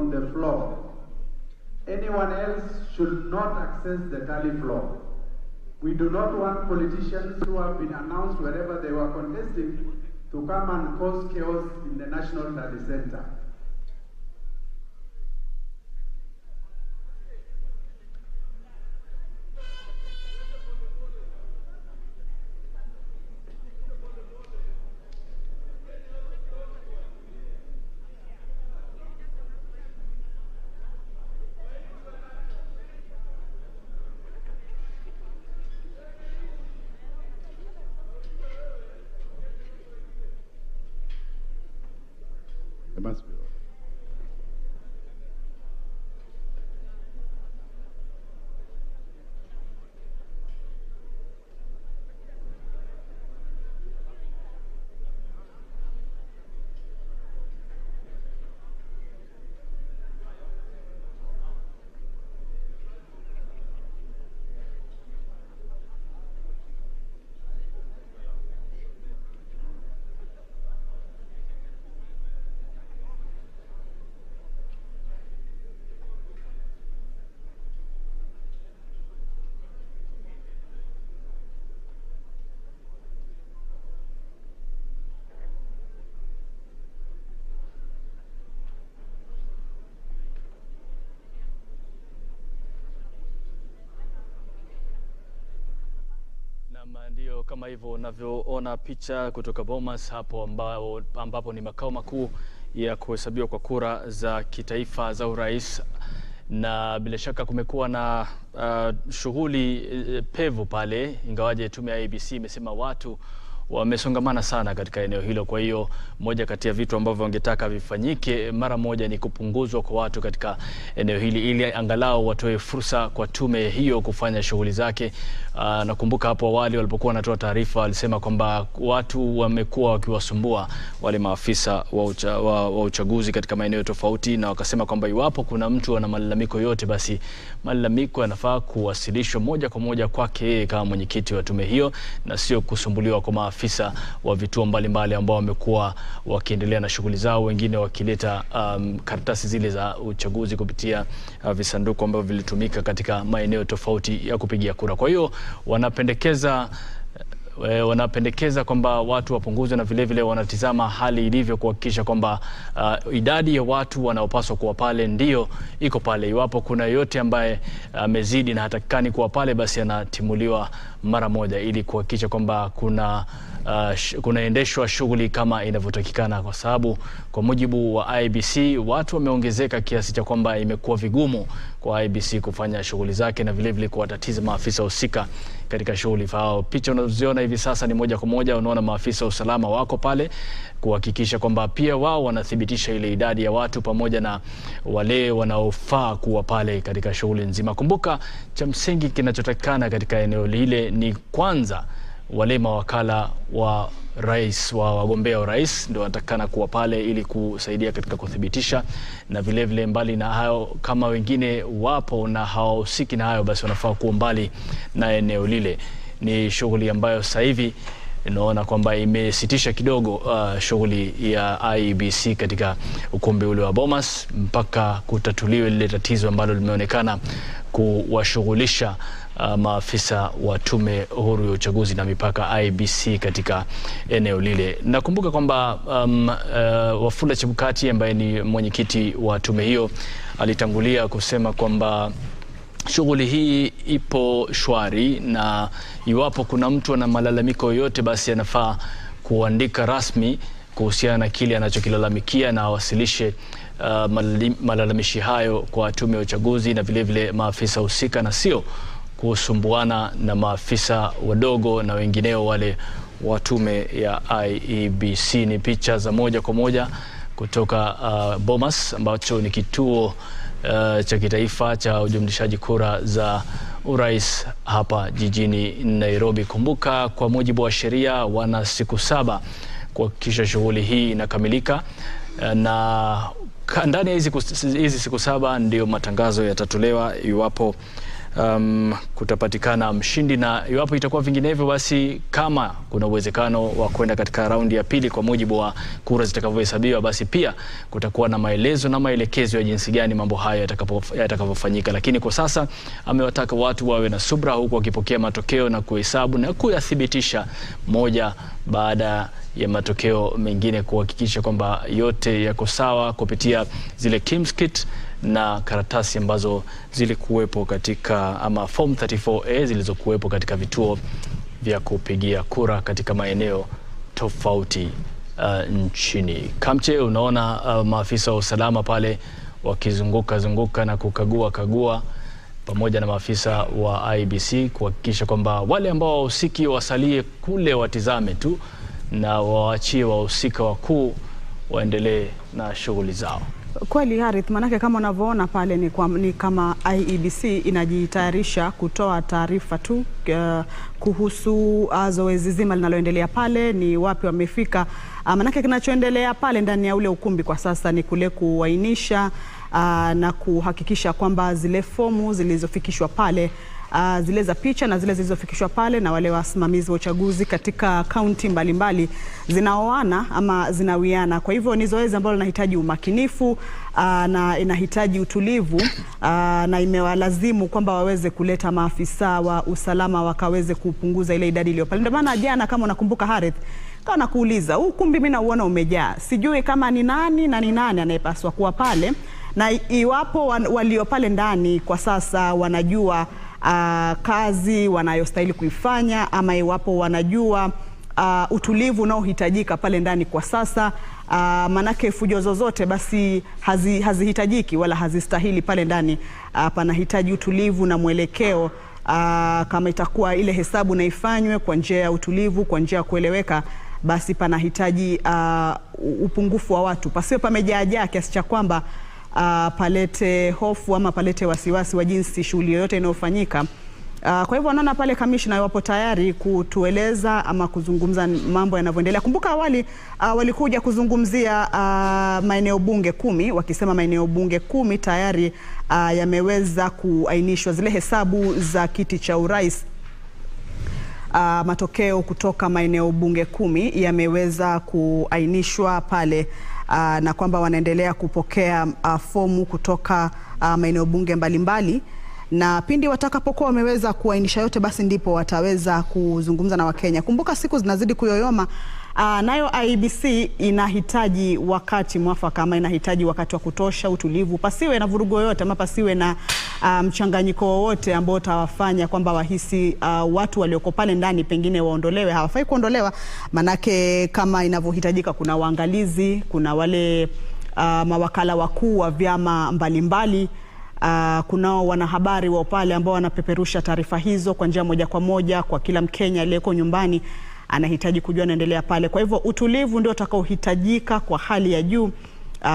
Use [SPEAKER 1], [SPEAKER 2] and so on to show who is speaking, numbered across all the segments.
[SPEAKER 1] on the floor. Anyone else should not access the tally floor. We do not want politicians who have been announced wherever they were contesting to come and cause chaos in the National Tally Center.
[SPEAKER 2] It must be.
[SPEAKER 3] Ndio kama hivyo unavyoona picha kutoka Bomas hapo ambapo ni makao makuu ya kuhesabiwa kwa kura za kitaifa za urais, na bila shaka kumekuwa na shughuli pevu pale, ingawaje tume ya IEBC imesema watu wamesongamana sana katika eneo hilo. Kwa hiyo moja kati ya vitu ambavyo wangetaka vifanyike mara moja ni kupunguzwa kwa watu katika eneo hili ili angalau watoe fursa kwa tume hiyo kufanya shughuli zake. Nakumbuka hapo awali walipokuwa wanatoa taarifa walisema kwamba watu wamekuwa wakiwasumbua wale maafisa wa uchaguzi katika maeneo tofauti, na wakasema kwamba iwapo kuna mtu ana malalamiko yote basi malalamiko yanafaa kuwasilishwa moja kwa moja kwake yeye kama mwenyekiti wa tume hiyo na sio kusumbuliwa kwa maafisa wa vituo mbalimbali ambao wamekuwa wakiendelea na shughuli zao, wengine wakileta karatasi zile za uchaguzi kupitia visanduku ambavyo vilitumika katika maeneo tofauti ya kupigia kura. Kwa hiyo wanapendekeza kwamba watu wapunguzwe, na vile vile wanatizama hali ilivyo kuhakikisha kwamba idadi ya watu wanaopaswa kuwa pale ndio iko pale. Iwapo kuna yote ambaye amezidi na hatakikani kuwa pale basi anatimuliwa mara moja ili kuhakikisha kwamba kunaendeshwa shughuli kama inavyotakikana, kwa sababu kwa mujibu wa IEBC watu wameongezeka kiasi cha kwamba imekuwa vigumu kwa IEBC kufanya shughuli zake na vile vile kuwatatiza maafisa husika katika shughuli zao. Picha unazoziona hivi sasa ni moja kwa moja, unaona maafisa wa usalama wako pale kuhakikisha kwamba pia wao wanathibitisha ile idadi ya watu pamoja na wale wanaofaa kuwa pale katika shughuli nzima. Kumbuka cha msingi kinachotakikana katika eneo lile ni kwanza wale mawakala wa rais wa wagombea urais ndio wanatakikana kuwa pale ili kusaidia katika kuthibitisha, na vile vile mbali na hayo kama wengine wapo na hawahusiki na hayo basi wanafaa kuwa mbali na eneo lile. Ni shughuli ambayo sasa hivi naona kwamba imesitisha kidogo shughuli ya IEBC katika ukumbi ule wa Bomas mpaka kutatuliwe lile tatizo ambalo limeonekana kuwashughulisha maafisa wa Tume Huru ya Uchaguzi na Mipaka IEBC katika eneo lile. Nakumbuka kwamba Wafula Chebukati ambaye ni mwenyekiti wa tume hiyo alitangulia kusema kwamba shughuli hii ipo shwari na iwapo kuna mtu ana malalamiko yoyote basi anafaa kuandika rasmi kuhusiana na kile anachokilalamikia na awasilishe malalamishi hayo kwa tume ya uchaguzi na vile vile maafisa husika, na sio kusumbuana na maafisa wadogo na wengineo wale wa tume ya IEBC. Ni picha za moja kwa moja kutoka Bomas ambacho ni kituo cha kitaifa cha ujumlishaji kura za urais hapa jijini Nairobi. Kumbuka kwa mujibu wa sheria wana siku 7 kuhakikisha shughuli hii inakamilika, na ndani ya hizi siku 7 ndio matangazo yatatolewa iwapo kutapatikana mshindi, na iwapo itakuwa vinginevyo, basi kama kuna uwezekano wa kwenda katika raundi ya pili kwa mujibu wa kura zitakavyohesabiwa, basi pia kutakuwa na maelezo na maelekezo ya jinsi gani mambo hayo yatakavyofanyika. Lakini kwa sasa amewataka watu wawe na subra, huku wakipokea matokeo na kuhesabu na kuyathibitisha moja baada ya matokeo mengine, kuhakikisha kwamba yote yako sawa kupitia zile KIMS kit na karatasi ambazo zilikuwepo katika ama form 34A zilizokuwepo katika vituo vya kupigia kura katika maeneo tofauti nchini. Kamche, unaona maafisa wa usalama pale wakizunguka zunguka na kukagua kagua pamoja na maafisa wa IEBC kuhakikisha kwamba wale ambao wahusiki wasalie kule watizame tu na waachie wahusika wakuu waendelee na shughuli zao.
[SPEAKER 4] Kweli Harith, manake kama unavyoona pale ni kama IEBC inajitayarisha kutoa taarifa tu kuhusu zoezi zima linaloendelea pale, ni wapi wamefika. Manake kinachoendelea pale ndani ya ule ukumbi kwa sasa ni kule kuainisha na kuhakikisha kwamba zile fomu zilizofikishwa pale, zile za picha na zile zilizofikishwa pale na wale wasimamizi wa uchaguzi katika kaunti mbalimbali zinaoana ama zinawiana. Kwa hivyo ni zoezi ambalo linahitaji umakinifu na inahitaji utulivu, na imewalazimu kwamba waweze kuleta maafisa wa usalama wakaweze kupunguza ile idadi iliyo pale. Ndio maana jana, kama unakumbuka Harith, kama nakuuliza, huu ukumbi mimi nauona umejaa, sijui kama ni nani na ni nani anayepaswa kuwa pale, na iwapo walio pale ndani kwa sasa wanajua kazi wanayostahili kuifanya, ama iwapo wanajua utulivu unaohitajika pale ndani kwa sasa. Manake fujo zozote basi hazihitajiki wala hazistahili pale ndani. Panahitaji utulivu na mwelekeo. Kama itakuwa ile hesabu na ifanywe kwa njia ya utulivu, kwa njia ya kueleweka, basi panahitaji upungufu wa watu, pasiwe pamejaajaa kiasi cha kwamba palete hofu ama palete wasiwasi wa jinsi shughuli yoyote inayofanyika. Kwa hivyo naona pale kamishna wapo tayari kutueleza ama kuzungumza mambo yanavyoendelea. Kumbuka awali walikuja kuzungumzia maeneo bunge 10, wakisema maeneo bunge 10 tayari yameweza kuainishwa zile hesabu za kiti cha urais. Matokeo kutoka maeneo bunge 10 yameweza kuainishwa pale, na kwamba wanaendelea kupokea fomu kutoka maeneo bunge mbalimbali, na pindi watakapokuwa wameweza kuainisha yote, basi ndipo wataweza kuzungumza na Wakenya. Kumbuka siku zinazidi kuyoyoma. Nayo IEBC inahitaji wakati mwafaka, ama inahitaji wakati wa kutosha, utulivu, pasiwe na vurugu yoyote ama pasiwe na mchanganyiko wowote ambao utawafanya kwamba wahisi watu walioko pale ndani pengine waondolewe. Hawafai kuondolewa, manake kama inavyohitajika kuna waangalizi, kuna wale mawakala wakuu wa vyama mbalimbali. Kunao wanahabari wa pale ambao wanapeperusha taarifa hizo kwa njia moja kwa moja kwa kila Mkenya aliyeko nyumbani anahitaji kujua anaendelea pale. Kwa hivyo utulivu ndio utakaohitajika kwa hali ya juu,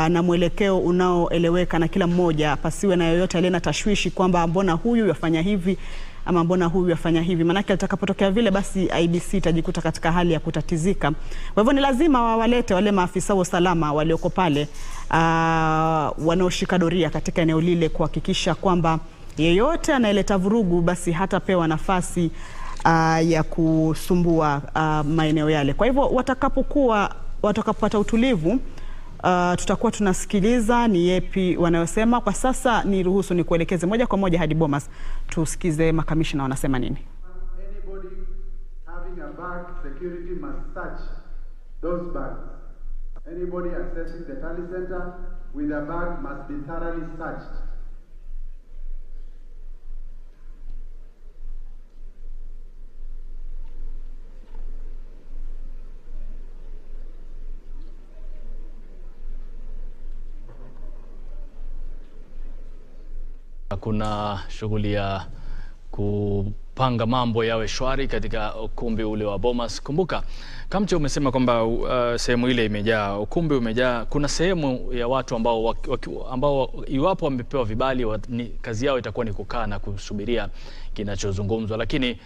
[SPEAKER 4] na mwelekeo unaoeleweka na kila mmoja, pasiwe na yoyote aliye na tashwishi kwamba mbona huyu yafanya hivi ama mbona huyu yafanya hivi. Maanake atakapotokea vile, basi IEBC itajikuta katika hali ya kutatizika. Kwa hivyo ni lazima wawalete wale maafisa wa usalama walioko pale, wanaoshika doria katika eneo lile, kuhakikisha kwamba yeyote anayeleta vurugu basi hatapewa nafasi ya kusumbua maeneo yale. Kwa hivyo watakapopata utulivu, tutakuwa tunasikiliza ni yepi wanayosema. Kwa sasa ni ruhusu ni kuelekeze moja kwa moja hadi Bomas tusikize makamishna wanasema nini.
[SPEAKER 1] Anybody having a bag, security must search those bags. Anybody accessing the tally center with a bag must be thoroughly searched.
[SPEAKER 3] Kuna shughuli ya kupanga mambo yawe shwari katika ukumbi ule wa Bomas. Kumbuka Kamche umesema kwamba sehemu ile imejaa, ukumbi umejaa. Kuna sehemu ya watu ambao, ambao iwapo wamepewa vibali kazi yao itakuwa ni kukaa na kusubiria kinachozungumzwa. Lakini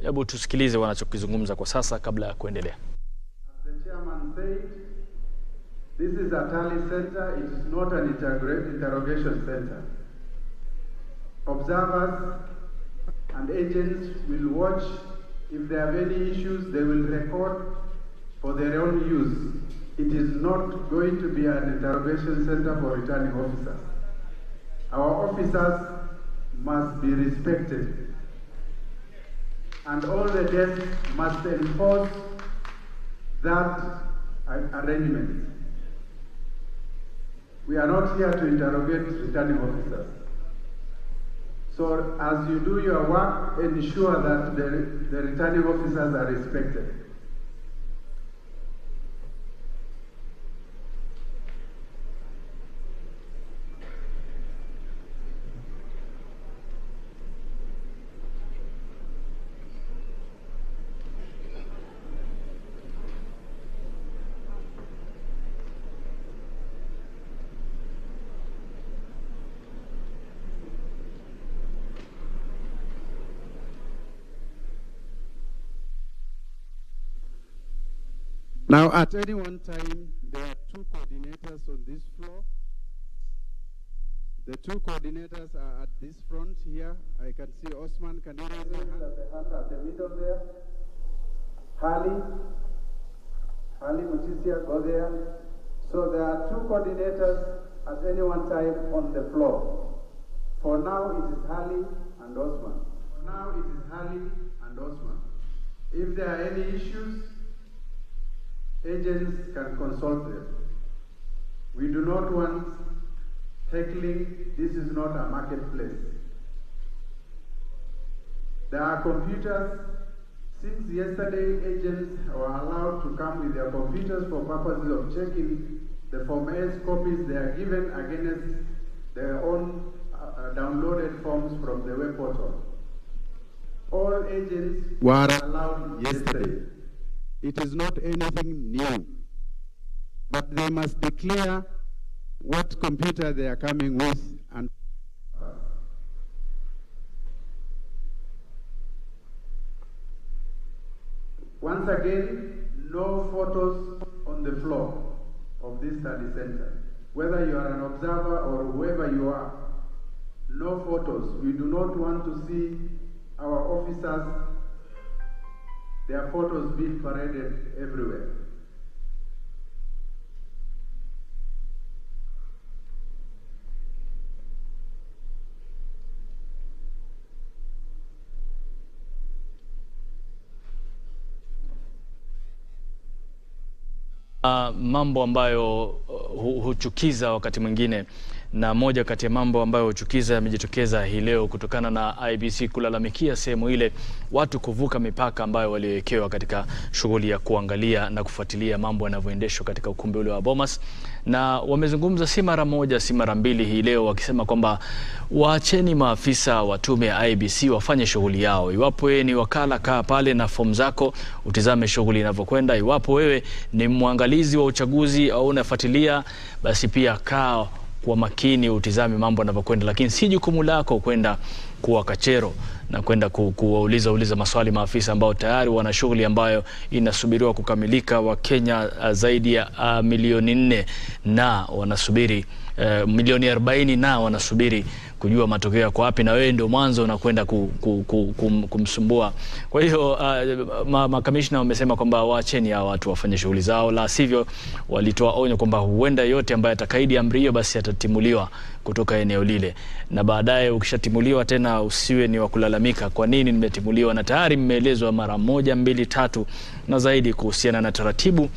[SPEAKER 3] hebu tusikilize wanachokizungumza kwa sasa kabla ya kuendelea.
[SPEAKER 1] The chairman said, this is a tally center, it is not an interrogation center. Observers and agents will watch. If they have any issues, they will record for their own use. It is not going to be an interrogation center for returning officers. Our officers must be respected, and all the desks must enforce that arrangement. We are not here to interrogate returning officers. So as you do your work, ensure that the returning officers are respected.
[SPEAKER 2] Now, at any one time, there are two coordinators on this floor. The two coordinators are at this front here. I can see Osman. Can you raise your hand?
[SPEAKER 1] At the hand at the middle there. Hali. Hali Mutisia, go there. So there are two coordinators at any one time on the floor. For now, it is Hali and Osman. For now, it is Hali and Osman. If there are any issues, agents can consult them. We do not want heckling. This is not a marketplace. There are computers. Since yesterday, agents were allowed to come with their computers for purposes of checking the Form S copies they are given against their own downloaded forms from the web portal. All agents
[SPEAKER 2] were
[SPEAKER 1] allowed yesterday.
[SPEAKER 2] It is not anything new, but they must declare what computer they are coming with. And
[SPEAKER 1] once again, no photos on the floor of this study center. Whether you are an observer or whoever you are, no photos. We do not want to see our officers, their photos being paraded everywhere.
[SPEAKER 3] Mambo ambayo huchukiza wakati mwingine, na moja kati ya mambo ambayo huchukiza yamejitokeza hii leo kutokana na IEBC kulalamikia sehemu ile watu kuvuka mipaka ambayo waliwekewa katika shughuli ya kuangalia na kufuatilia mambo yanavyoendeshwa katika ukumbi ule wa Bomas. Na wamezungumza si mara moja si mara mbili hii leo wakisema kwamba waacheni maafisa wa tume ya IEBC wafanye shughuli yao. Iwapo wewe ni wakala, kaa pale na fomu zako utizame shughuli inavyokwenda. Iwapo wewe ni mwangalizi wa uchaguzi au unafuatilia, basi pia kaa kwa makini utizame mambo yanavyokwenda, lakini si jukumu lako kwenda kuwa kachero na kwenda kuwauliza uliza maswali maafisa ambao tayari wana shughuli ambayo inasubiriwa kukamilika. Wa Kenya zaidi ya milioni 4 na wanasubiri milioni 40 na wanasubiri kujua matokeo yako wapi, na wewe ndio mwanzo unakwenda kumsumbua. Kwa hiyo makamishna wamesema kwamba waacheni hawa watu wafanye shughuli zao, la sivyo walitoa onyo kwamba huenda yote ambaye atakaidi amri hiyo basi atatimuliwa kutoka eneo lile, na baadaye ukishatimuliwa tena usiwe ni wa kulalamika kwa nini nimetimuliwa, na tayari mmeelezwa mara 1, 2, 3 na zaidi kuhusiana na taratibu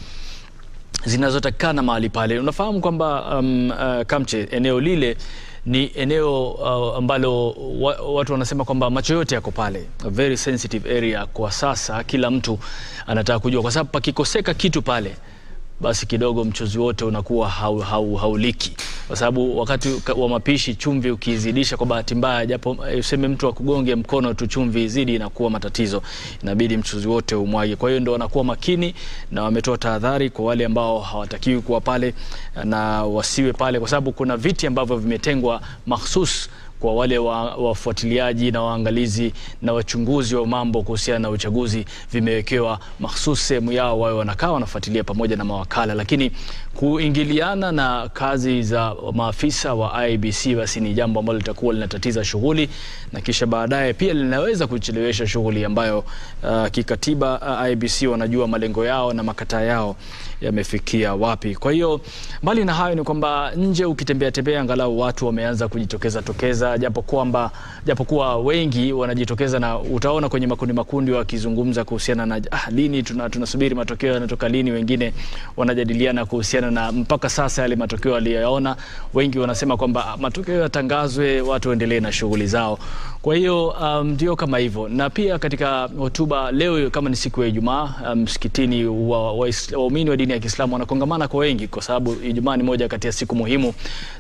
[SPEAKER 3] zinazotakikana mahali pale. Unafahamu kwamba Kamche, eneo lile ni eneo ambalo watu wanasema kwamba macho yote yako pale, a very sensitive area kwa sasa. Kila mtu anataka kujua, kwa sababu pakikoseka kitu pale basi kidogo mchuzi wote unakuwa hauliki, kwa sababu wakati wa mapishi chumvi ukizidisha kwa bahati mbaya, japo useme mtu akugonge mkono tu chumvi izidi, inakuwa matatizo, inabidi mchuzi wote umwage. Kwa hiyo ndio wanakuwa makini na wametoa tahadhari kwa wale ambao hawatakiwi kuwa pale na wasiwe pale, kwa sababu kuna viti ambavyo vimetengwa mahsus kwa wale wafuatiliaji na waangalizi na wachunguzi wa mambo kuhusiana na uchaguzi vimewekewa mahsusi sehemu yao, wao wanakaa wanafuatilia pamoja na mawakala. Lakini kuingiliana na kazi za maafisa wa IEBC basi ni jambo ambalo litakuwa linatatiza shughuli na kisha baadaye pia linaweza kuchelewesha shughuli ambayo kikatiba IEBC wanajua malengo yao na makataa yao yamefikia wapi. Kwa hiyo mbali na hayo ni kwamba nje ukitembea tembea angalau watu wameanza kujitokeza tokeza, japokuwa wengi wanajitokeza na utaona kwenye makundi makundi wakizungumza kuhusiana na lini tunasubiri matokeo yanatoka lini. Wengine wanajadiliana kuhusiana na mpaka sasa yale matokeo waliyoyaona. Wengi wanasema kwamba matokeo yatangazwe, watu waendelee na shughuli zao. Kwa hiyo ndio kama hivyo. Na pia katika hotuba leo, kama ni siku ya Ijumaa, msikitini waumini wa dini ya Kiislamu wanakongamana kwa wengi, kwa sababu Ijumaa ni moja kati ya siku muhimu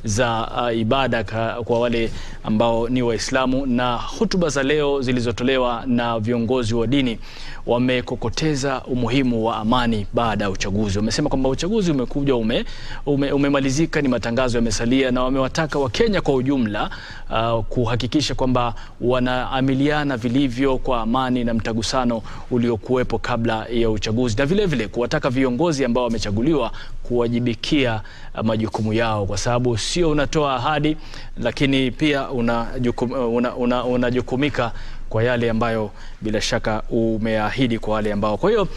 [SPEAKER 3] za ibada kwa wale ambao ni Waislamu. Na hotuba za leo zilizotolewa na viongozi wa dini wamekokoteza umuhimu wa amani baada ya uchaguzi. Wamesema kwamba uchaguzi umekuja umemalizika, ni matangazo yamesalia, na wamewataka Wakenya kwa ujumla kuhakikisha kwamba wanaamiliana vilivyo kwa amani na mtagusano uliokuwepo kabla ya uchaguzi, na vile vile kuwataka viongozi ambao wamechaguliwa kuwajibikia majukumu yao, kwa sababu sio unatoa ahadi lakini pia unajukumika kwa yale ambayo bila shaka umeahidi kwa wale ambao. Kwa hiyo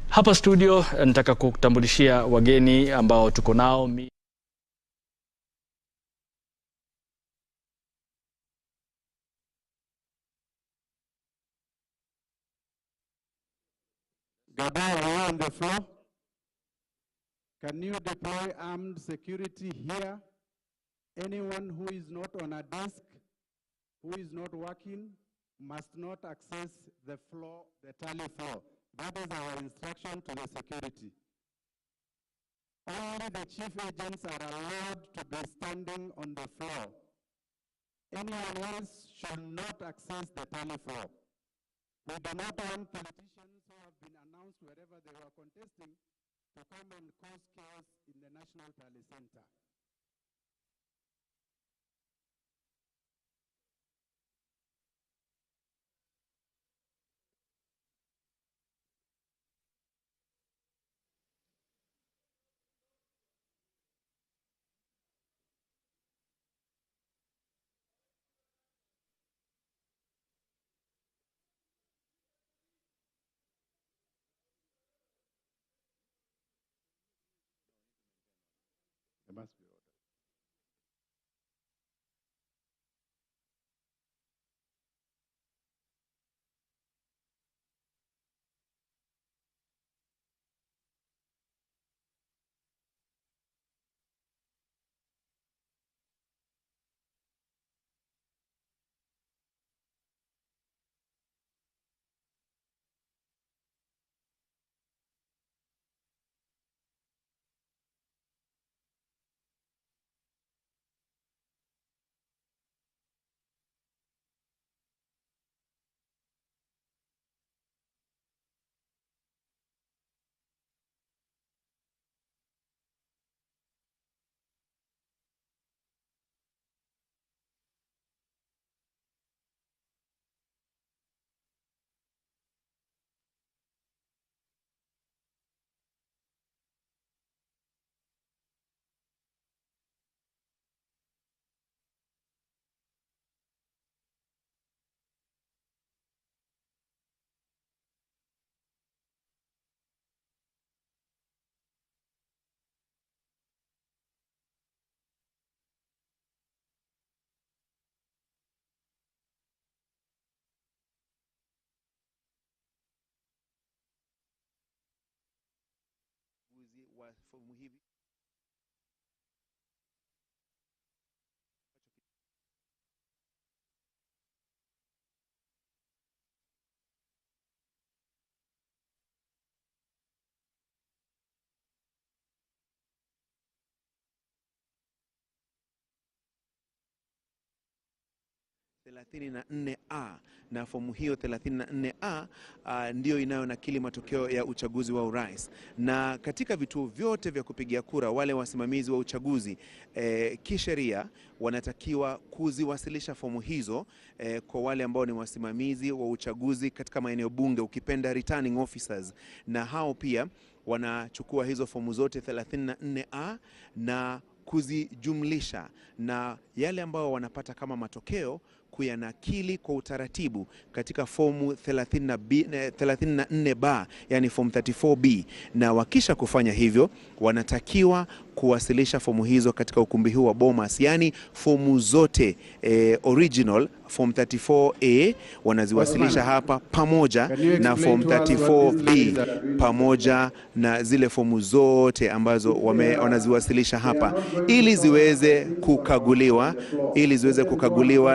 [SPEAKER 3] hapa studio nataka kutambulishia wageni ambao tuko nao.
[SPEAKER 2] Gabo, are you on the floor? Can you deploy armed security here? Anyone who is not on a desk, who is not working, must not access the floor, the tally floor. That is our instruction to the security. Only the chief agents are allowed to be standing on the floor. Anyone else should not access the tally floor. We do not want politicians who have been announced wherever they were contesting to come and cause chaos in the National Tally Center. There must be order.
[SPEAKER 5] Wa fomu hivi 34A, na fomu hiyo 34A ndiyo inayonakili matokeo ya uchaguzi wa urais. Na katika vituo vyote vya kupigia kura, wale wasimamizi wa uchaguzi kisheria wanatakiwa kuziwasilisha fomu hizo kwa wale ambao ni wasimamizi wa uchaguzi katika maeneo bunge, ukipenda returning officers, na hao pia wanachukua hizo fomu zote 34A na kuzijumlisha na yale ambao wanapata kama matokeo kuyanakili kwa utaratibu katika fomu 34B, yani form 34B. Na wakisha kufanya hivyo, wanatakiwa kuwasilisha fomu hizo katika ukumbi huu wa Bomas, yani fomu zote original form 34A wanaziwasilisha hapa pamoja na form 34B pamoja na zile fomu zote ambazo wanaziwasilisha hapa ili ziweze kukaguliwa,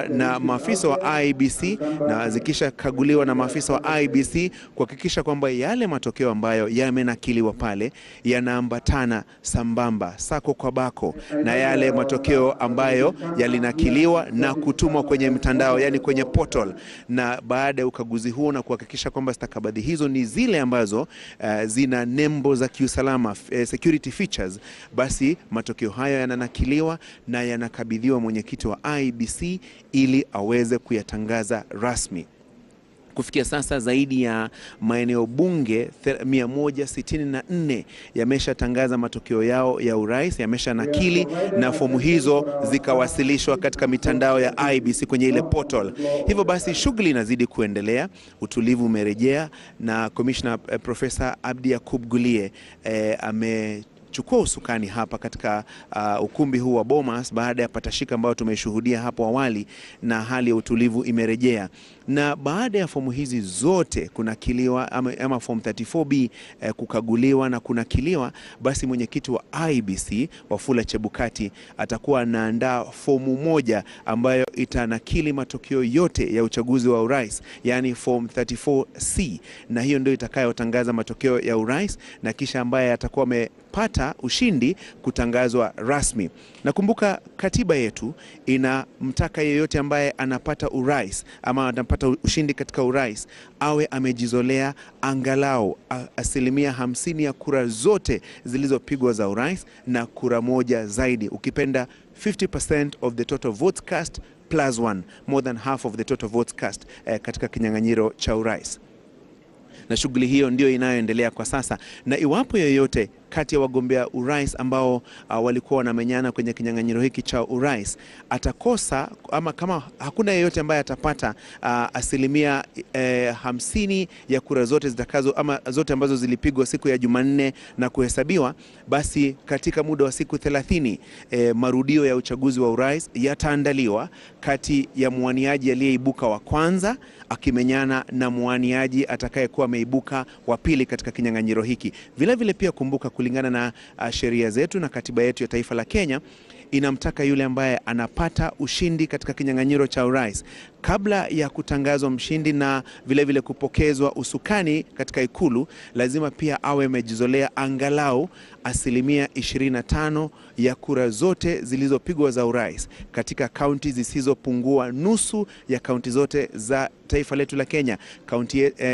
[SPEAKER 5] na maafisa wa IEBC, na zikisha kaguliwa na maafisa wa IEBC kuhakikisha kwamba yale matokeo ambayo yamenakiliwa pale yanaambatana sambamba sako kwa bako na yale matokeo ambayo yalinakiliwa na kutumwa kwenye mtandao, yani kwenye portal. Na baada ya ukaguzi huo na kuhakikisha kwamba stakabadhi hizo ni zile ambazo zina nembo za kiusalama, security features, basi matokeo hayo yananakiliwa na yanakabidhiwa mwenyekiti wa IEBC ili aweze kuyatangaza rasmi. Kufikia sasa zaidi ya maeneo bunge 164 yameshatangaza matokeo yao ya urais, yamesha nakili na fomu hizo zikawasilishwa katika mitandao ya IEBC kwenye ile portal. Hivyo basi shughuli inazidi kuendelea, utulivu umerejea, na Commissioner Professor Abdi Yakub Gulie ame chukua usukani hapa katika ukumbi huu wa Bomas baada ya patashika ambayo tumeshuhudia hapo awali, na hali ya utulivu imerejea. Na baada ya fomu hizi zote kunakiliwa ama form 34B kukaguliwa na kunakiliwa, basi mwenyekiti wa IEBC Wafula Chebukati atakuwa anaandaa fomu moja ambayo itanakili matokeo yote ya uchaguzi wa urais, yani form 34C, na hiyo ndio itakayotangaza matokeo ya urais, na kisha ambaye atakuwa amepata ushindi kutangazwa rasmi. Nakumbuka katiba yetu inamtaka yeyote ambaye anapata urais ama anapata ushindi katika urais awe amejizolea angalau 50% ya kura zote zilizopigwa za urais na kura moja zaidi, ukipenda 50% of the total votes cast plus one, more than half of the total votes cast katika kinyang'anyiro cha urais. Na shughuli hiyo ndio inayoendelea kwa sasa, na iwapo yoyote kati ya wagombea urais ambao walikuwa wanamenyana kwenye kinyang'anyiro hiki cha urais atakosa, ama kama hakuna yeyote ambaye atapata 50% ya kura zote zitakazo ama zote ambazo zilipigwa siku ya Jumanne na kuhesabiwa, basi katika muda wa siku 30 marudio ya uchaguzi wa urais yataandaliwa kati ya mwaniaji aliyeibuka wa kwanza akimenyana na mwaniaji atakayekuwa ameibuka wa pili katika kinyang'anyiro hiki. Vile vile pia kumbuka, kulingana na sheria zetu na katiba yetu ya taifa la Kenya, inamtaka yule ambaye anapata ushindi katika kinyang'anyiro cha urais kabla ya kutangazwa mshindi na vile vile kupokezwa usukani katika ikulu, lazima pia awe amejizolea angalau 25% ya kura zote zilizopigwa za urais katika kaunti zisizopungua nusu ya kaunti zote za taifa letu la Kenya.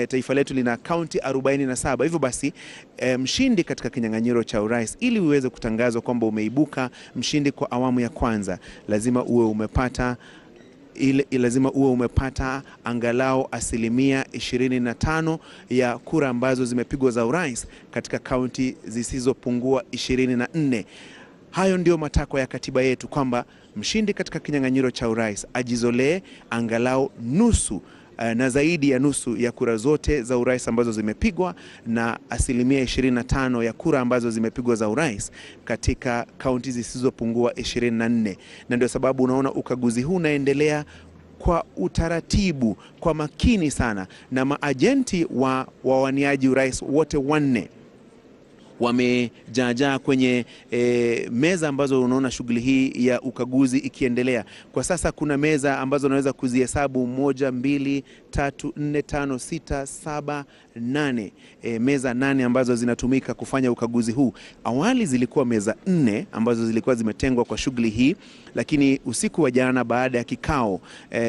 [SPEAKER 5] Taifa letu lina kaunti 47. Hivyo basi mshindi katika kinyang'anyiro cha urais, ili uweze kutangazwa kwamba umeibuka mshindi kwa awamu ya kwanza, lazima uwe umepata angalau 25% ya kura ambazo zimepigwa za urais katika kaunti zisizopungua 24. Hayo ndio matakwa ya katiba yetu, kwamba mshindi katika kinyang'anyiro cha urais ajizolee angalau nusu na zaidi ya nusu ya kura zote za urais ambazo zimepigwa na 25% ya kura ambazo zimepigwa za urais katika kaunti zisizopungua 24. Na ndio sababu unaona ukaguzi huu unaendelea kwa utaratibu, kwa makini sana, na maajenti wa wawaniaji urais wote wanne wamejaajaa kwenye meza ambazo unaona shughuli hii ya ukaguzi ikiendelea. Kwa sasa kuna meza ambazo unaweza kuzihesabu 1, 2, 3, 4, 5, 6, 7, 8. Meza 8 ambazo zinatumika kufanya ukaguzi huu. Awali zilikuwa meza 4 ambazo zilikuwa zimetengwa kwa shughuli hii, lakini usiku wa jana baada ya kikao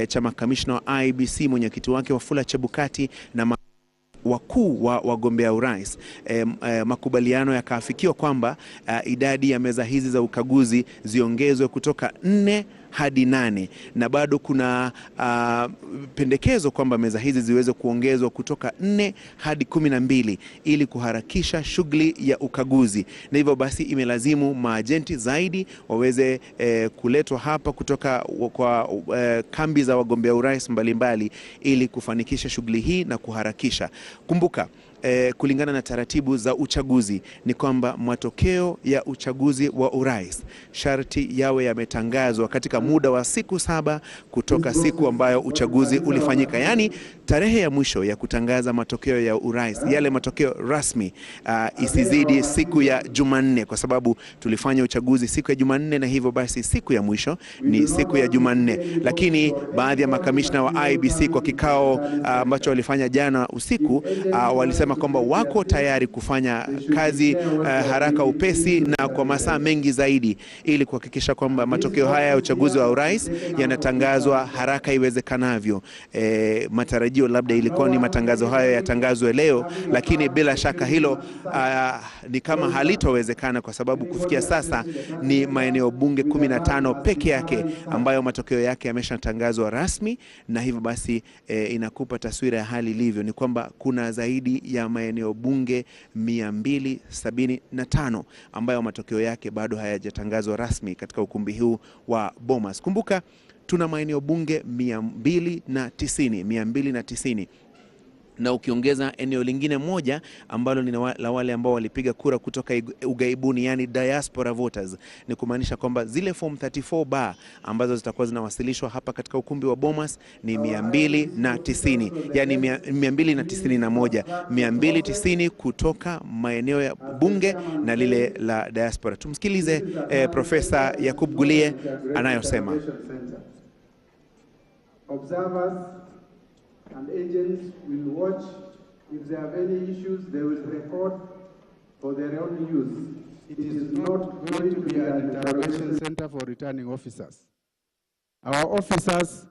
[SPEAKER 5] cha makamishna wa IEBC, mwenyekiti wake Wafula Chebukati na wakuu wa wagombea urais, makubaliano yakaafikiwa kwamba idadi ya meza hizi za ukaguzi ziongezwe kutoka 4 hadi 8, na bado kuna pendekezo kwamba meza hizi ziweze kuongezwa kutoka 4 hadi 12 ili kuharakisha shughuli ya ukaguzi. Na hivyo basi imelazimu maajenti zaidi waweze kuletwa hapa kutoka kwa kambi za wagombea urais mbalimbali ili kufanikisha shughuli hii na kuharakisha. Kumbuka, kulingana na taratibu za uchaguzi ni kwamba matokeo ya uchaguzi wa urais sharti yawe yametangazwa katika muda wa siku 7 kutoka siku ambayo uchaguzi ulifanyika. Yani tarehe ya mwisho ya kutangaza matokeo ya urais, yale matokeo rasmi, isizidi siku ya Jumanne, kwa sababu tulifanya uchaguzi siku ya Jumanne na hivyo basi siku ya mwisho ni siku ya Jumanne. Lakini baadhi ya makamishna wa IEBC kwa kikao ambacho walifanya jana usiku walisema kwamba wako tayari kufanya kazi haraka upesi na kwa masaa mengi zaidi ili kuhakikisha kwamba matokeo haya ya uchaguzi wa urais yanatangazwa haraka iwezekanavyo. Matarajio labda ilikuwa ni matangazo hayo yatangazwe leo, lakini bila shaka hilo ni kama halitowezekana, kwa sababu kufikia sasa ni maeneo bunge 15 peke yake ambayo matokeo yake yameshatangazwa rasmi, na hivyo basi inakupa taswira ya hali ilivyo ni kwamba kuna zaidi ya maeneo bunge 275 ambayo matokeo yake bado hayajatangazwa rasmi katika ukumbi huu wa Bomas. Kumbuka tuna maeneo bunge 290, na ukiongeza eneo lingine moja ambalo ni la wale ambao walipiga kura kutoka ugaibuni, yani diaspora voters, ni kumaanisha kwamba zile form 34 bar ambazo zitakuwa zinawasilishwa hapa katika ukumbi wa Bomas ni 290, yani 291, 290 kutoka maeneo ya bunge na lile la diaspora. Tumsikilize Profesa Yakub Gulie anayosema.
[SPEAKER 1] Observers and agents will watch. If they have any issues, they will record for their own use.
[SPEAKER 2] It is not going to be an interrogation center for returning officers. Our officers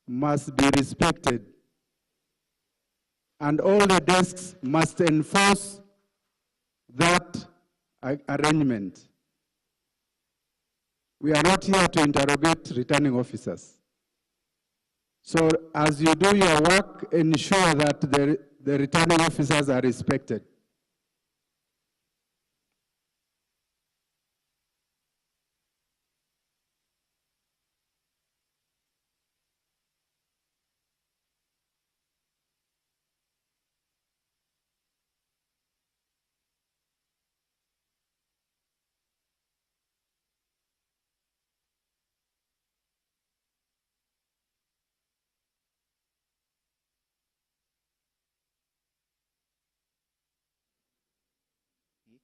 [SPEAKER 2] must be respected, and all the desks must enforce that arrangement. We are not here to interrogate returning officers. So as you do your work, ensure that the returning officers are respected.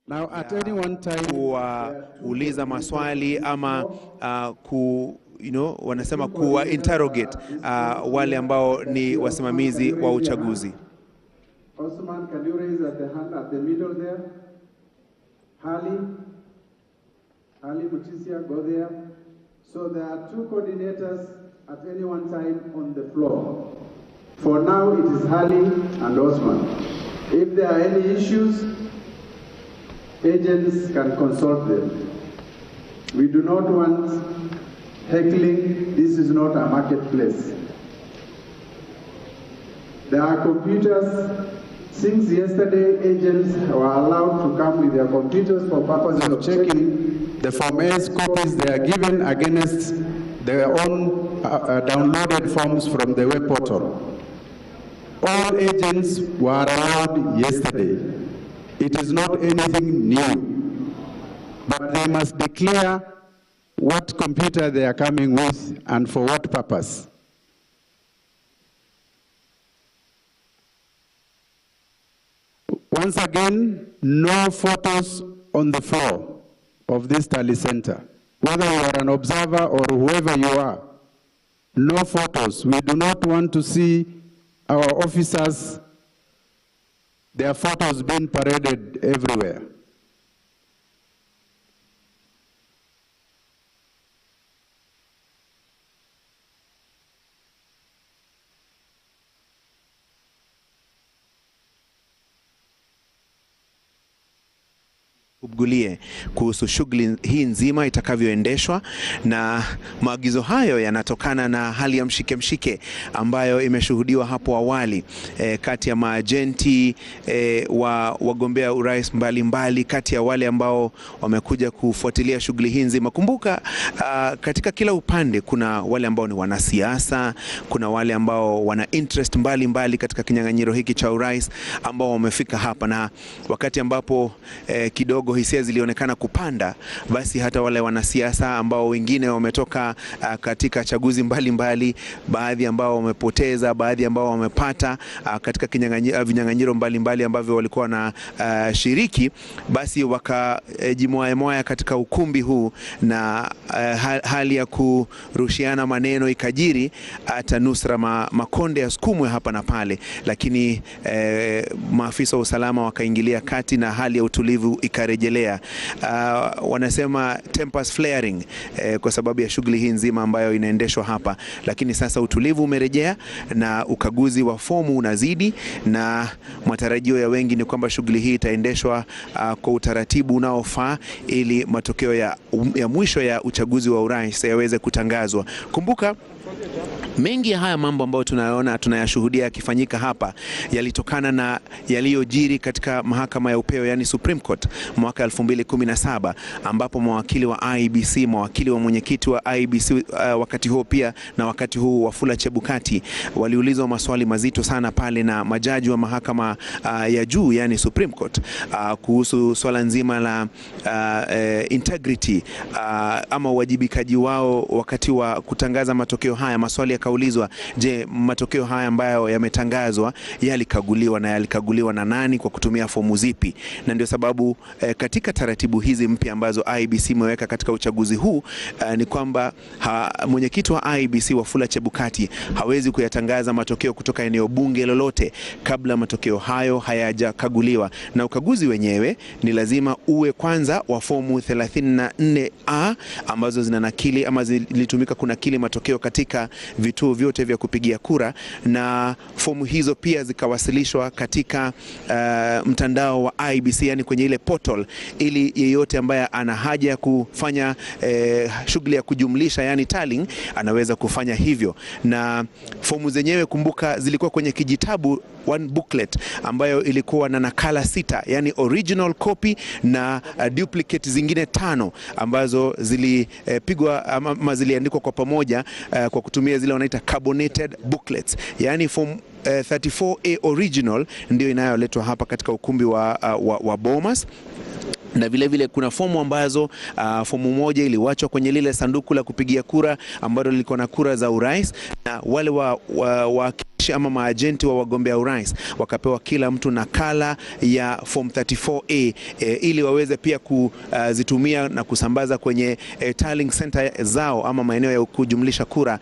[SPEAKER 2] Now, at any one time,
[SPEAKER 5] kuwauliza maswali ama wanasema kuwa interrogate wale ambao ni wasimamizi wa uchaguzi.
[SPEAKER 1] Osman, can you raise at the hand at the middle there? Hali Mutisia, go there. So there are two coordinators at any one time on the floor. For now, it is Hali and Osman. If there are any issues, agents can consult them. We do not want heckling. This is not a marketplace. There are computers. Since yesterday, agents were allowed to come with their computers for purposes of
[SPEAKER 2] checking the Form S copies they are given against their own downloaded forms from the web portal. All agents were allowed yesterday. It is not anything new, but they must declare what computer they are coming with and for what purpose. Once again, no photos on the floor of this tally center. Whether you are an observer or whoever you are, no photos. We do not want to see our officers, their photos being paraded everywhere.
[SPEAKER 5] Gulie kuhusu shughuli hii nzima itakavyoendeshwa, na maagizo hayo yanatokana na hali ya mshike mshike ambayo imeshuhudiwa hapo awali kati ya maajenti wa wagombea urais mbalimbali, kati ya wale ambao wamekuja kufuatilia shughuli hii nzima. Kumbuka katika kila upande kuna wale ambao ni wanasiasa, kuna wale ambao wana interest mbalimbali katika kinyang'anyiro hiki cha urais ambao wamefika hapa, na wakati ambapo kidogo hisia zilionekana kupanda, basi hata wale wanasiasa ambao wengine wametoka katika chaguzi mbalimbali, baadhi ambao wamepoteza, baadhi ambao wamepata katika vinyang'anyiro mbalimbali ambavyo walikuwa na shiriki, basi wakajimwaya katika ukumbi huu, na hali ya kurushiana maneno ikajiri, hata nusra makonde yasukumwe hapa na pale, lakini maafisa wa usalama wakaingilia kati na hali ya utulivu ikarejelea. Wanasema tempers flaring kwa sababu ya shughuli hii nzima ambayo inaendeshwa hapa, lakini sasa utulivu umerejea na ukaguzi wa fomu unazidi, na matarajio ya wengi ni kwamba shughuli hii itaendeshwa kwa utaratibu unaofaa ili matokeo ya mwisho ya uchaguzi wa urais yaweze kutangazwa. Kumbuka mengi ya haya mambo ambayo tunayaona tunayashuhudia yakifanyika hapa yalitokana na yaliyojiri katika mahakama ya upeo, yani Supreme Court, mwaka 2017, ambapo mawakili wa IEBC, mawakili wa mwenyekiti wa IEBC wakati huo pia na wakati huu Wafula Chebukati, waliulizwa maswali mazito sana pale na majaji wa mahakama ya juu, yani Supreme Court, kuhusu swala nzima la integrity ama uwajibikaji wao wakati wa kutangaza matokeo haya. Maswali yakaulizwa, je, matokeo haya ambayo yametangazwa yalikaguliwa na yalikaguliwa na nani, kwa kutumia fomu zipi? Na ndio sababu katika taratibu hizi mpya ambazo IEBC imeweka katika uchaguzi huu ni kwamba mwenyekiti wa IEBC Wafula Chebukati hawezi kuyatangaza matokeo kutoka eneo bunge lolote kabla matokeo hayo hayajakaguliwa, na ukaguzi wenyewe ni lazima uwe kwanza wa fomu 34A ambazo zinanakili ama zilitumika kunakili matokeo katika vituo vyote vya kupigia kura, na fomu hizo pia zikawasilishwa katika mtandao wa IEBC, yani kwenye ile portal, ili yeyote ambaye ana haja ya kufanya shughuli ya kujumlisha, yani tallying, anaweza kufanya hivyo. Na fomu zenyewe kumbuka zilikuwa kwenye kijitabu, one booklet, ambayo ilikuwa na nakala 6, yani original copy na duplicate zingine 5 ambazo zilipigwa ama ziliandikwa kwa pamoja kwa kutumia zile wanaita carbonated booklets, yani form 34A original ndio inayoletwa hapa katika ukumbi wa Bomas. Na vile vile kuna fomu ambazo fomu moja iliwachwa kwenye lile sanduku la kupigia kura ambalo lilikuwa na kura za urais, na wale wa ama maajenti wa wagombea urais wakapewa kila mtu nakala ya form 34A ili waweze pia kuzitumia na kusambaza kwenye tallying center zao ama maeneo ya kujumlisha kura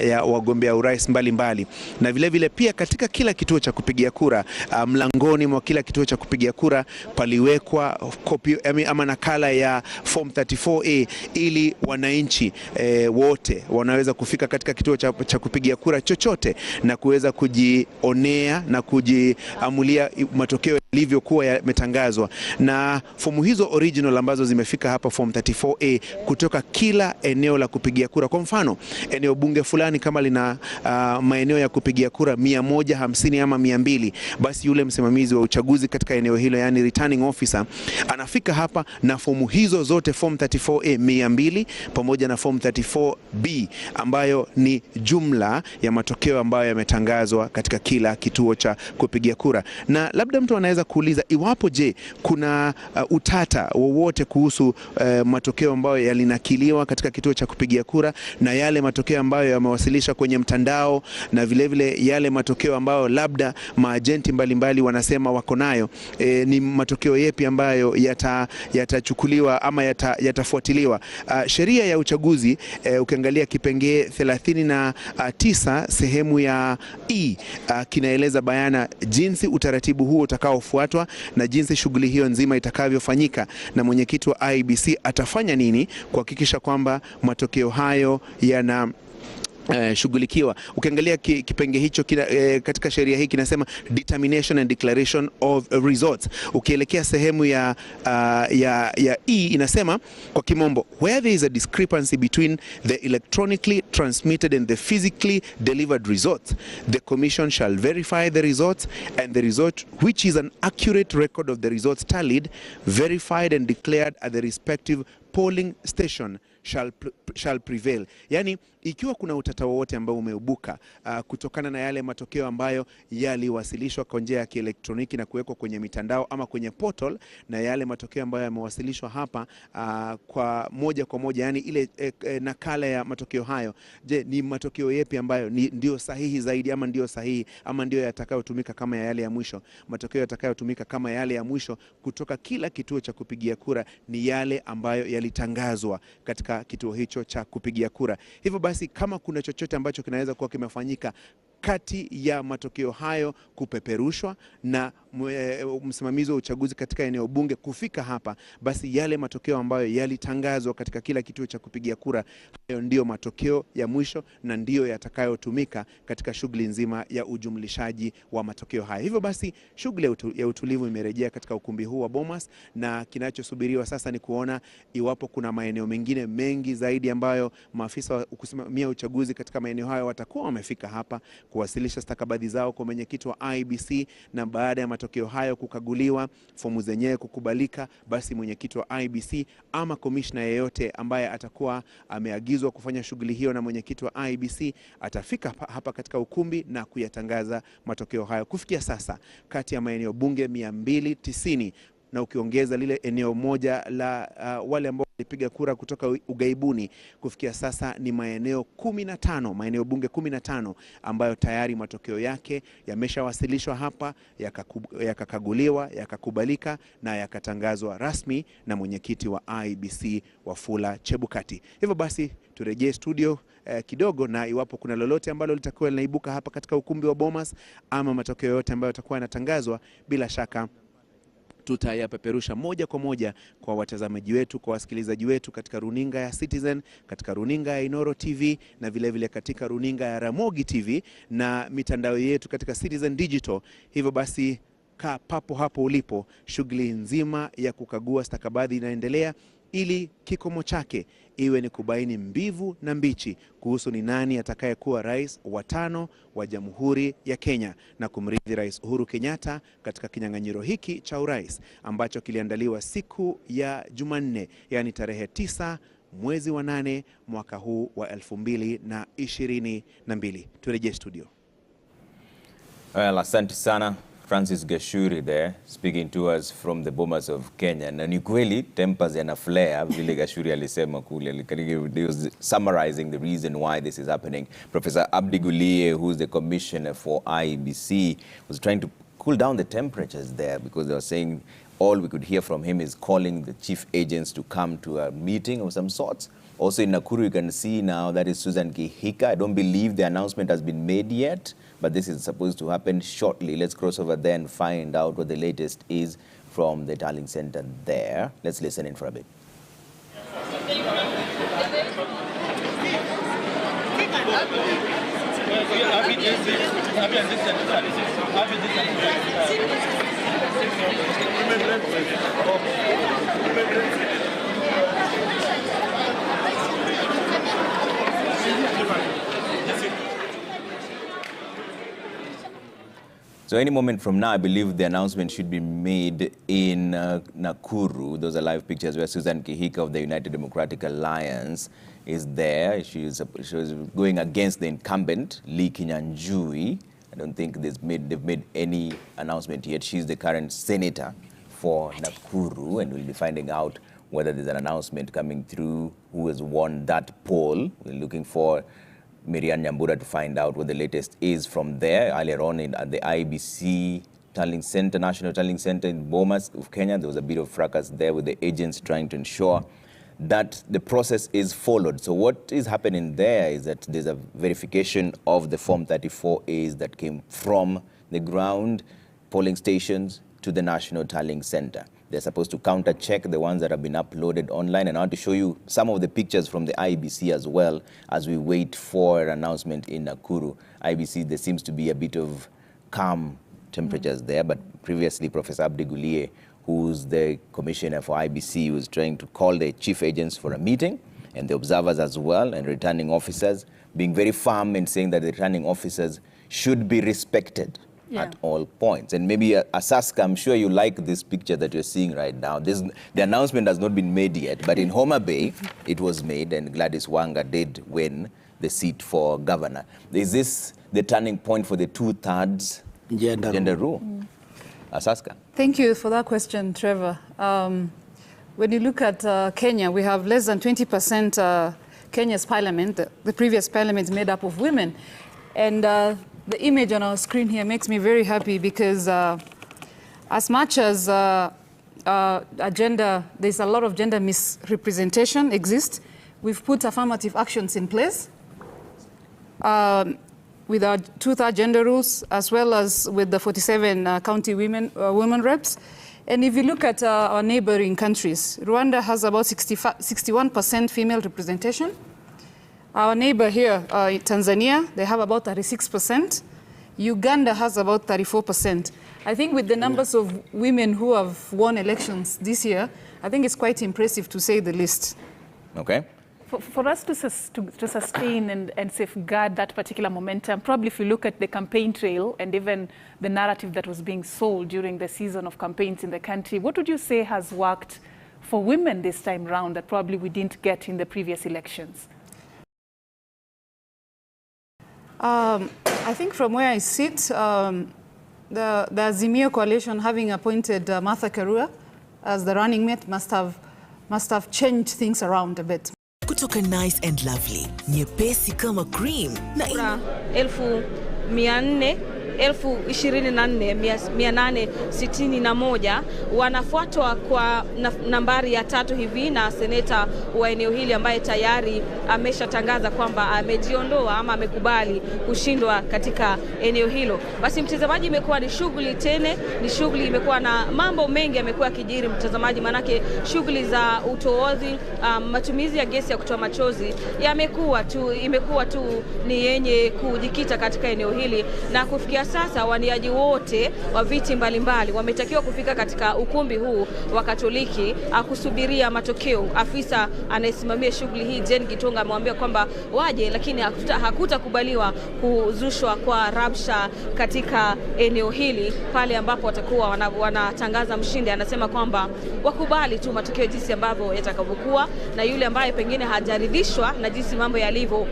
[SPEAKER 5] ya wagombea urais mbalimbali. Na vile vile pia katika kila kituo cha kupigia kura, mlangoni mwa kila kituo cha kupigia kura paliwekwa kopi ama nakala ya form 34A ili wananchi wote wanaweza kufika katika kituo cha kupigia kura chochote na kuweza kujionea na kujiamulia matokeo yalivyokuwa yametangazwa. Na fomu hizo original ambazo zimefika hapa form 34A kutoka kila eneo la kupigia kura, kwa mfano eneo bunge fulani kama lina maeneo ya kupigia kura 150 ama 200, basi yule msimamizi wa uchaguzi katika eneo hilo, yani returning officer, anafika hapa na fomu hizo zote, form 34A 200 pamoja na form 34B ambayo ni jumla ya matokeo ambayo yametangazwa katika kila kituo cha kupigia kura. Na labda mtu anaweza kuuliza iwapo je, kuna utata wowote kuhusu matokeo ambayo yalinakiliwa katika kituo cha kupigia kura na yale matokeo ambayo yamewasilishwa kwenye mtandao na vile vile yale matokeo ambayo labda maajenti mbalimbali wanasema wako nayo, ni matokeo yepi ambayo yatachukuliwa ama yatafuatiliwa. Sheria ya uchaguzi ukiangalia kipengee 39 sehemu ya E kinaeleza bayana jinsi utaratibu huo utakaofuatwa na jinsi shughuli hiyo nzima itakavyofanyika na mwenyekiti wa IEBC atafanya nini kuhakikisha kwamba matokeo hayo yana shughulikiwa. Ukiangalia kipenge hicho katika sheria hii kinasema determination and declaration of results. Ukielekea sehemu ya E inasema kwa kimombo, where there is a discrepancy between the electronically transmitted and the physically delivered results, the commission shall verify the results and the result which is an accurate record of the results tallied, verified and declared at the respective polling station shall prevail. Yani ikiwa kuna utata wowote ambao umeibuka kutokana na yale matokeo ambayo yaliwasilishwa kwa njia ya kielektroniki na kuwekwa kwenye mitandao ama kwenye portal na yale matokeo ambayo yamewasilishwa hapa kwa moja kwa moja, yani ile nakala ya matokeo hayo, je, ni matokeo yepi ambayo ni ndio sahihi zaidi ama ndio sahihi ama ndio yatakayotumika kama yale ya mwisho? Matokeo yatakayotumika kama yale ya mwisho kutoka kila kituo cha kupigia kura ni yale ambayo yalitangazwa katika kituo hicho cha kupigia kura. Hivyo basi kama kuna chochote ambacho kinaweza kuwa kimefanyika kati ya matokeo hayo kupeperushwa na msimamizi wa uchaguzi katika eneo bunge kufika hapa, basi yale matokeo ambayo yalitangazwa katika kila kituo cha kupigia kura, hayo ndiyo matokeo ya mwisho na ndiyo yatakayotumika katika shughuli nzima ya ujumlishaji wa matokeo haya. Hivyo basi shughuli ya utulivu imerejea katika ukumbi huu wa Bomas, na kinachosubiriwa sasa ni kuona iwapo kuna maeneo mengine mengi zaidi ambayo maafisa wa kusimamia uchaguzi katika maeneo hayo watakuwa wamefika hapa kuwasilisha stakabadhi zao kwa mwenyekiti wa IEBC, na baada ya matokeo hayo kukaguliwa, fomu zenyewe kukubalika, basi mwenyekiti wa IEBC ama komishna yeyote ambaye atakuwa ameagizwa kufanya shughuli hiyo na mwenyekiti wa IEBC atafika hapa katika ukumbi na kuyatangaza matokeo hayo. Kufikia sasa kati ya maeneo bunge 290 na ukiongeza lile eneo moja la wale ambao walipiga kura kutoka ugaibuni, kufikia sasa ni maeneo 15, maeneo bunge 15 ambayo tayari matokeo yake yameshawasilishwa hapa, yakakaguliwa, yakakubalika na yakatangazwa rasmi na mwenyekiti wa IEBC Wafula Chebukati. Hivyo basi turejee studio kidogo, na iwapo kuna lolote ambalo litakuwa linaibuka hapa katika ukumbi wa Bomas ama matokeo yote ambayo yatakuwa yanatangazwa, bila shaka tutayapeperusha moja kwa moja kwa watazamaji wetu, kwa wasikilizaji wetu katika runinga ya Citizen, katika runinga ya Inoro TV na vile vile katika runinga ya Ramogi TV na mitandao yetu katika Citizen Digital. Hivyo basi kaa papo hapo ulipo, shughuli nzima ya kukagua stakabadhi inaendelea ili kikomo chake iwe ni kubaini mbivu na mbichi kuhusu ni nani atakayekuwa rais wa 5 wa Jamhuri ya Kenya na kumrithi Rais Uhuru Kenyatta katika kinyang'anyiro hiki cha urais ambacho kiliandaliwa siku ya Jumanne, yani tarehe 9 mwezi wa 8 mwaka huu wa 2022. Turejee studio.
[SPEAKER 6] Well, asante sana Francis Gashuri there speaking to us from the Bomas of Kenya. Na ni kweli tempers yana flare vile Gashuri alisema kule. He was summarizing the reason why this is happening. Professor Abdi Guliye, who's the commissioner for IEBC, was trying to cool down the temperatures there because they were saying all we could hear from him is calling the chief agents to come to a meeting of some sorts. Also in Nakuru, you can see now that is Susan Kihika. I don't believe the announcement has been made yet, but this is supposed to happen shortly. Let's cross over there and find out what the latest is from the Darling Center there. Let's listen in for a bit. So any moment from now, I believe the announcement should be made in Nakuru. Those are live pictures where Susan Kihika of the United Democratic Alliance is there. She was going against the incumbent, Lee Kinyanjui. I don't think they've made any announcement yet. She's the current senator for Nakuru, and we'll be finding out whether there's an announcement coming through who has won that poll. We're looking for Miriam Nyambura to find out what the latest is from there. Earlier on at the IEBC Tallying Center, National Tallying Center in Bomas of Kenya, there was a bit of fracas there with the agents trying to ensure that the process is followed. So what is happening there is that there's a verification of the Form 34As that came from the ground polling stations to the National Tallying Center. They're supposed to counter-check the ones that have been uploaded online. And I want to show you some of the pictures from the IEBC as well as we wait for an announcement in Nakuru. IEBC, there seems to be a bit of calm temperatures there, but previously Professor Abdi Guliye, who's the commissioner for IEBC, was trying to call the chief agents for a meeting and the observers as well, and returning officers, being very firm in saying that the returning officers should be respected at all points. And maybe Asaska, I'm sure you like this picture that you're seeing right now. The announcement has not been made yet, but in Homa Bay, it was made, and Gladys Wanga did win the seat for governor. Is this the turning point for the two-thirds gender rule? Asaska.
[SPEAKER 7] Thank you for that question, Trevor. When you look at Kenya, we have less than 20% Kenya's parliament, the previous parliament made up of women. And the image on our screen here makes me very happy because as much as there's a lot of gender misrepresentation exists, we've put affirmative actions in place with our two-third gender rules, as well as with the 47 county women reps. And if you look at our neighboring countries, Rwanda has about 61% female representation. Our neighbor here, Tanzania, they have about 36%. Uganda has about 34%. I think with the numbers of women who have won elections this year, I think it's quite impressive to say the least.
[SPEAKER 6] Okay.
[SPEAKER 8] For us to sustain and safeguard that particular momentum, probably if you look at the campaign trail and even the narrative that was being sold during the season of campaigns in the country, what would you say has worked for women this time round that probably we didn't get in the previous elections?
[SPEAKER 7] I think from where I sit, the Azimio coalition having appointed Martha Karua as the running mate must have changed things around a bit.
[SPEAKER 9] Kutoka nice and lovely, nyepesi kama cream na
[SPEAKER 10] 424,861 wanafuatwa kwa nambari ya tatu hivi na seneta wa eneo hili ambaye tayari ameshatangaza kwamba amejiondoa ama amekubali kushindwa katika eneo hilo. Basi mtazamaji, imekuwa ni shughuli tene, ni shughuli imekuwa na mambo mengi yamekuwa kijiri mtazamaji, manake shughuli za utoazi matumizi ya gesi ya kutoa machozi imekuwa tu ni yenye kujikita katika eneo hili, na kufikia sasa waniaji wote wa viti mbalimbali wametakiwa kufika katika ukumbi huu wa Katoliki kusubiria matokeo. Afisa anayesimamia shughuli hii Jane Gitonga amemwambia kwamba waje, lakini hakutakubaliwa kuzushwa kwa rabsha katika eneo hili pale ambapo watakuwa wanatangaza mshindi. Anasema kwamba wakubali tu matokeo jinsi ambavyo yatakavyokuwa, na yule ambaye pengine hajaridhishwa na jinsi mambo yalivyo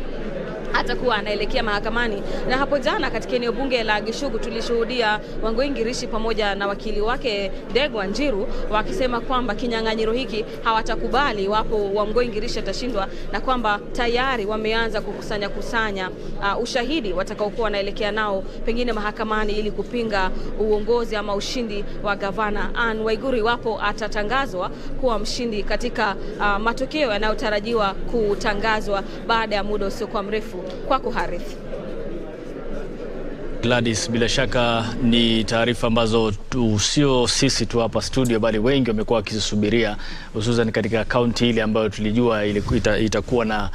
[SPEAKER 10] atakuwa anaelekea mahakamani. Na hapo jana katika eneo bunge la Gishugu tulishuhudia Wangui Ngirishi pamoja na wakili wake Ndegwa Njiru wakisema kwamba kinyang'anyiro hiki hawatakubali iwapo Wangui Ngirishi atashindwa, na kwamba tayari wameanza kukusanya ushahidi watakaokuwa wanaelekea nao pengine mahakamani ili kupinga uongozi ama ushindi wa gavana Anne Waiguru iwapo atatangazwa kuwa mshindi katika matokeo yanayotarajiwa kutangazwa baada ya muda usiokuwa mrefu. Kwako Harith.
[SPEAKER 3] Gladys, bila shaka ni taarifa ambazo sio sisi tu hapa studio bali wengi wamekuwa wakisubiria, hususan katika kaunti ile ambayo tulijua itakuwa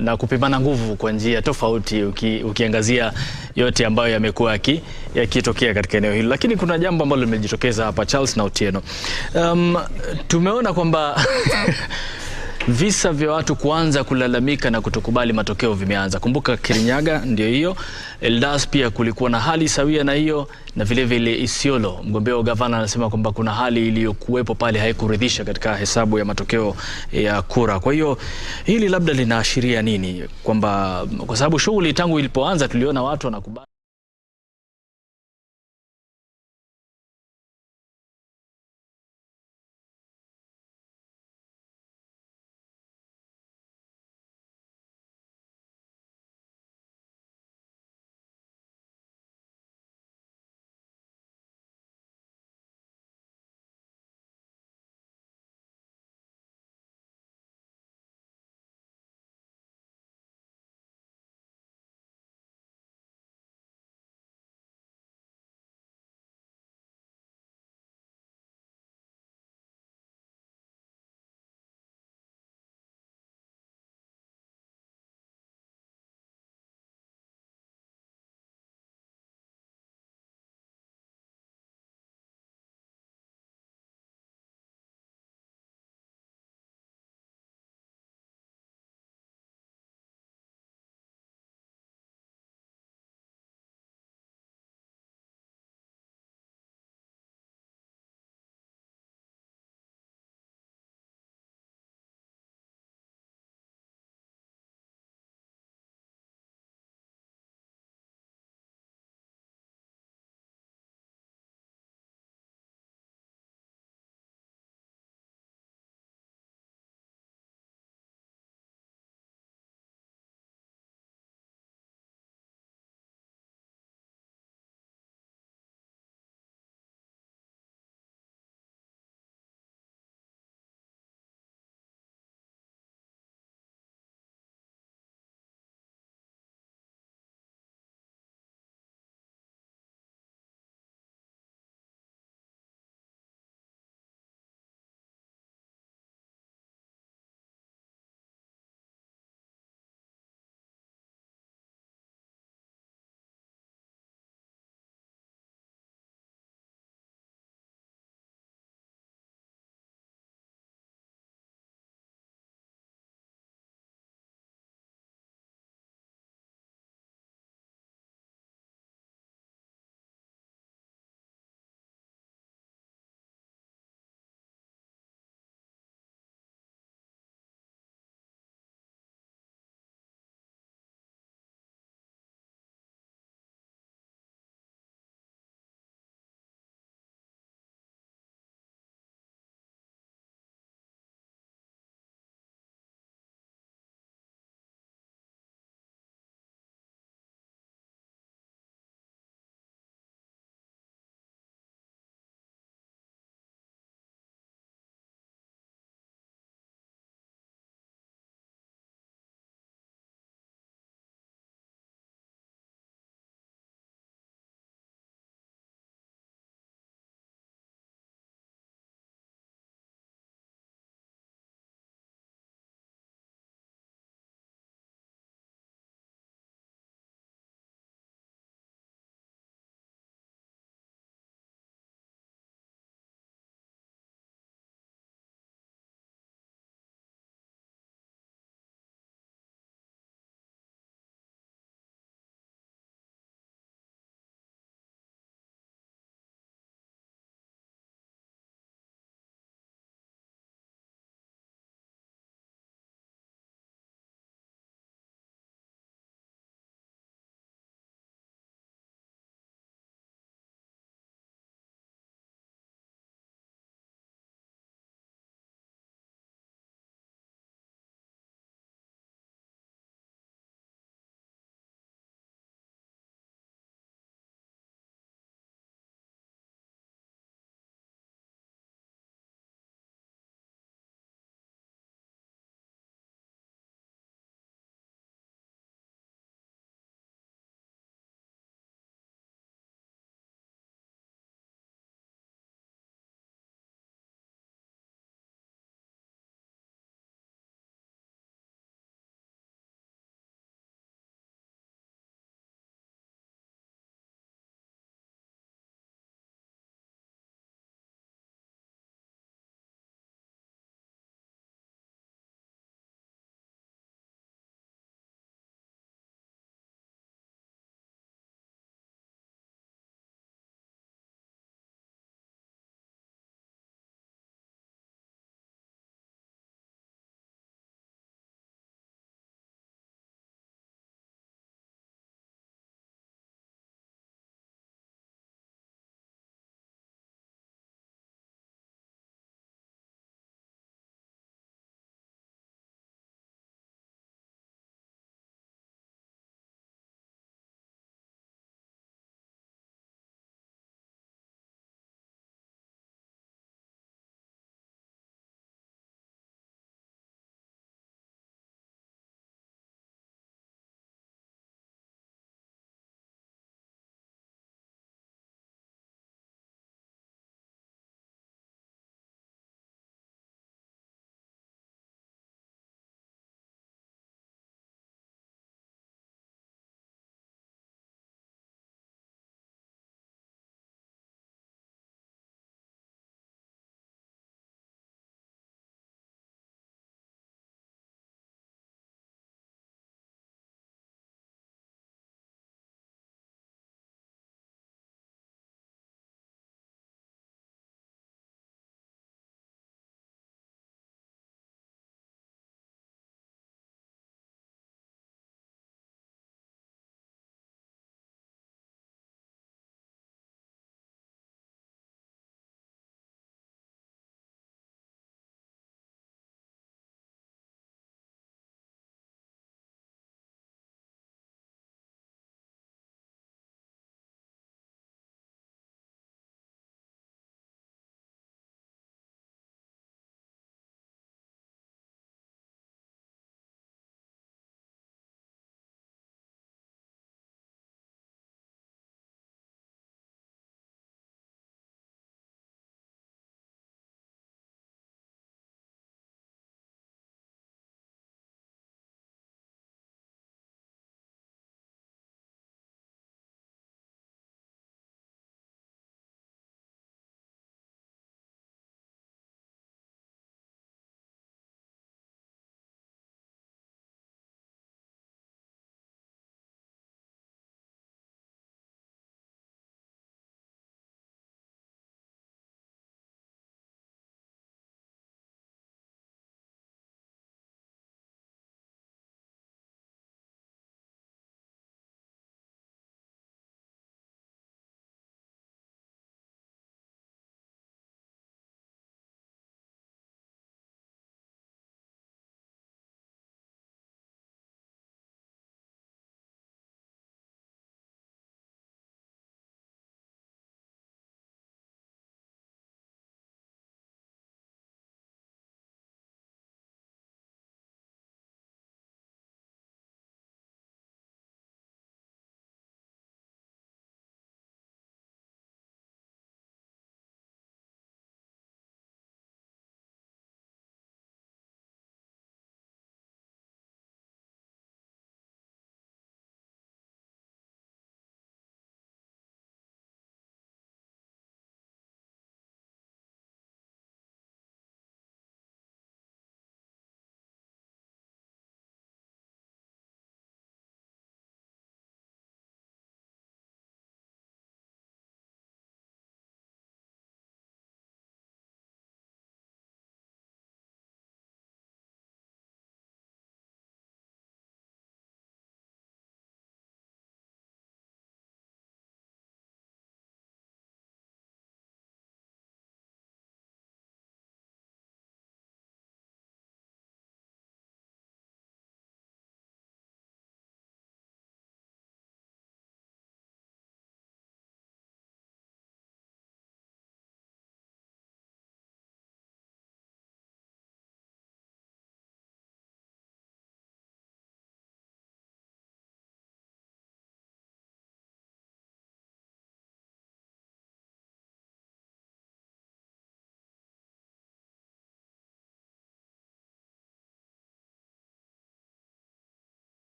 [SPEAKER 3] na kupimana nguvu kwa njia tofauti, ukiangazia yote ambayo yamekuwa yakitokea katika eneo hilo. Lakini kuna jambo ambalo limejitokeza hapa, Charles na Otieno. Tumeona kwamba visa vya watu kuanza kulalamika na kutokubali matokeo vimeanza. Kumbuka Kirinyaga ndio hiyo, Eldas pia kulikuwa na hali sawia na hiyo, na vile vile Isiolo. Mgombea wa gavana anasema kwamba kuna hali iliyokuwepo pale haikuridhisha katika hesabu ya matokeo ya kura. Kwa hiyo hili labda linaashiria nini? Kwamba kwa sababu shughuli tangu ilipoanza tuliona watu wanakubali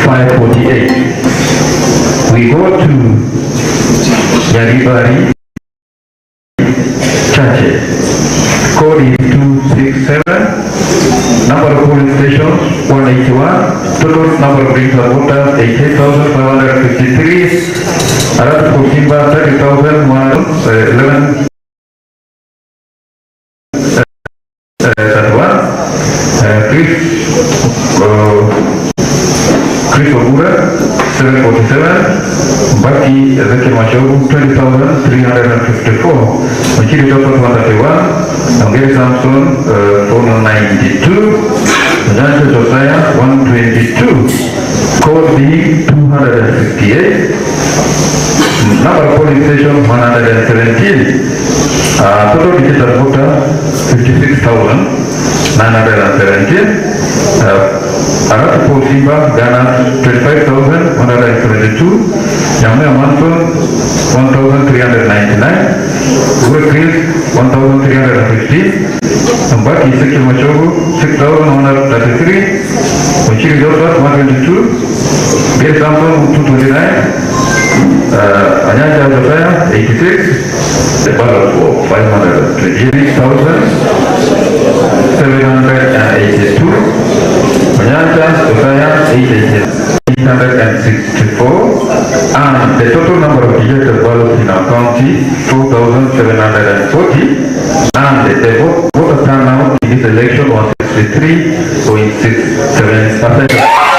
[SPEAKER 11] 548. We go to Nyaribari Chache. Code is 267. Number of polling stations 181. Total number of registered voters 88,553. Arap Simba 30,111. 31. Chris Ogura 747. Mbaki Ezekiel Machogu 20,354. Mchiri Joseph 131. Ongeri Samson 492. Janja Josiah 122. Code B 258. Number of polling station 117. Total registered voters 56,917. Arati Paul Simba Ghana 25,172. Nyamweya Manson 1,399. Ure Chris 1,315. Mbaki Ezekiel Machogu 6,133. Muchiri Joseph 122. Gary Samson 229. Anyanja Josiah 86. The ballot for 528,782. Anyanja Josiah 864. And the total number of rejected ballots in our county 4,740. And the voter turnout in this election was 63.67%.